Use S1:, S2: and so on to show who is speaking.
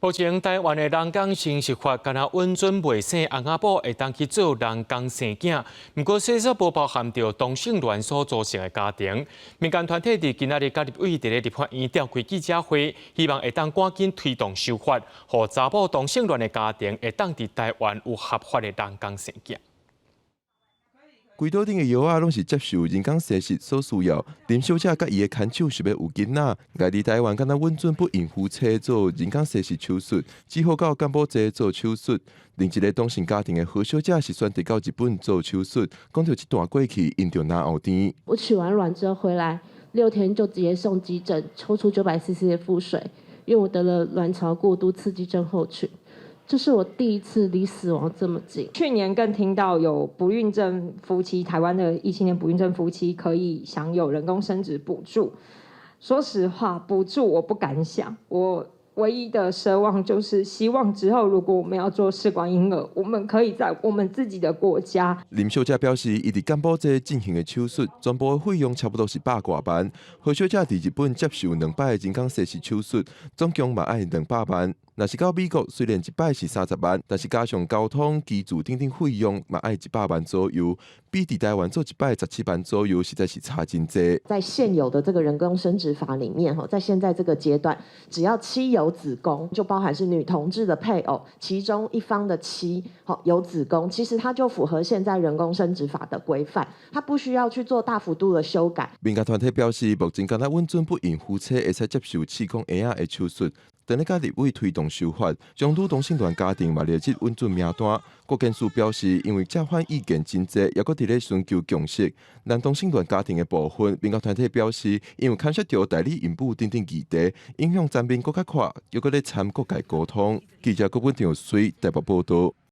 S1: 目前台灣的人工生殖法，干焦允准未生翁仔某會當去做人工生囝，毋過細則無包含著同性戀所組成的家庭。民間團體佇今仔日佮立委佇咧立法院召開記者會，希望會當趕緊推動修法，予查某同性戀的家庭會當佇台灣有合法的人工生囝。
S2: 規桌頂的藥仔攏是接受人工生殖所需要。林小姐佮伊的牽手想欲有囡仔，來佇台灣敢若允准不孕夫妻做人工生殖手術，只好到柬埔寨做手術。另一个同性家庭的何小姐是選擇到日本做手術，講著這段過去𪜶著嚨喉甜。
S3: 我取完卵之後回來6天就直接送急診，抽出900 cc 的腹水，因為我得了卵巢過度刺激症候群。這是我第一次離死亡這麼近。
S4: 去年更聽到有不孕症夫妻，台灣的異性戀不孕症夫妻可以享有人工生殖補助。說實話，補助我不敢想。我唯一的奢望就是希望之後如果我們要做試管嬰兒，我們可以在我們自己的國家。
S2: 林小姐表示，伊佇柬埔寨進行的手術，全部的費用差不多是百外萬。何小姐佇日本接受兩擺人工生殖手術，總共嘛愛200萬。若是到美國，雖然一擺是30萬，但是加上交通、居住等等費用，嘛愛100萬左右，比佇台灣做一擺17萬左右，實在是差真濟。
S5: 在現有的這個人工生殖法裡面，在現在這個階段，只要妻有子宮，就包含是女同志的配偶，其中一方的妻有子宮，其實它就符合現在人工生殖法的規範，它不需要去做大幅度的修改。
S2: 民間團體表示，目前敢若允准不孕夫妻會使接受試管嬰仔的手術。正咧佮立委推動修法，將女同性戀家庭嘛列入允准名單。國健署表示，因為正反意見真濟，猶閣佇咧尋求共識。男同性戀家庭的部分，民間團體表示，因為牽涉著代理孕母等等議題，影響層面閣較闊，猶閣咧參各界溝通。記者郭文長水台北報道。